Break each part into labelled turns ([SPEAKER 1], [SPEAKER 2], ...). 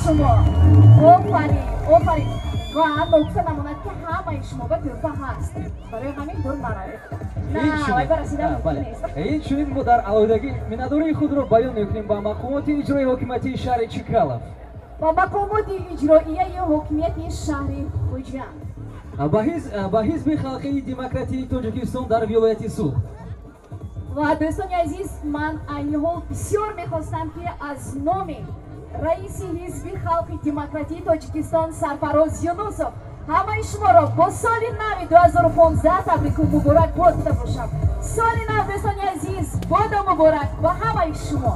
[SPEAKER 1] Шумо, офарин, офарин. Ва ногуфта намонад, ки ҳамаи шумо ба тӯҳфа ҳаст, барои ҳамин дур наравед.
[SPEAKER 2] Инчунин мо дар алоҳидагӣ миннатдории худро баён мекунем ба мақомоти иҷроии ҳокимияти шаҳри Чкалов,
[SPEAKER 1] ба мақомоти иҷроияи ҳокимияти шаҳри Хуҷанд,
[SPEAKER 2] ба Ҳизби халқии демократии Тоҷикистон дар вилояти Суғд.
[SPEAKER 1] Ва, дӯстони азиз, ман айни ҳол бисёр мехостам, ки аз номи раиси Ҳизби халқи демократии Тоҷикистон Сарфароз Юнусов ҳамаи шуморо бо соли нави 2015 табрику муборакбод дода бошам. Соли нав, дӯстони азиз, бодо муборак ба ҳамаи шумо!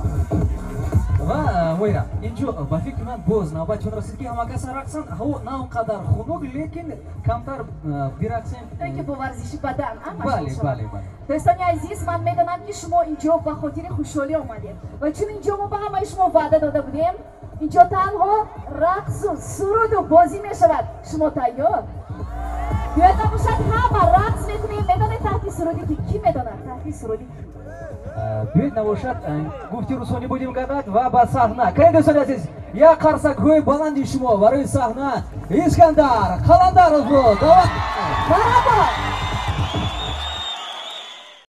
[SPEAKER 2] Ва, Муира, инҷо, ба фикри ман, боз навбат чун расид, ки ҳама каса рақсанд. Ҳаво на он қадар хунук, лекин камтар бирақсем,
[SPEAKER 1] ки бо варзиши бадан.
[SPEAKER 2] Бале.
[SPEAKER 1] Дӯстони азиз, ман медонам, ки шумо инҷо ба хотири хушҳолӣ омадед ва чун инҷо мо ба ҳамаи шумо ваъда дода будем, инҷо танҳо рақсу суруду бозӣ мешавад. Шумо тайёр? Биёед, набошад, ҳама рақс мекунем. Медонед, таҳти суруди ки? Кӣ медонад, таҳти суруди ки?
[SPEAKER 2] Биёед, набошад, гуфти русонӣ будем гадать ва ба саҳна. Кани, дӯстони азиз, як қарсакҳои баланди шумо барои саҳна Искандар Қаландаровро даъват.
[SPEAKER 1] Марҳабо!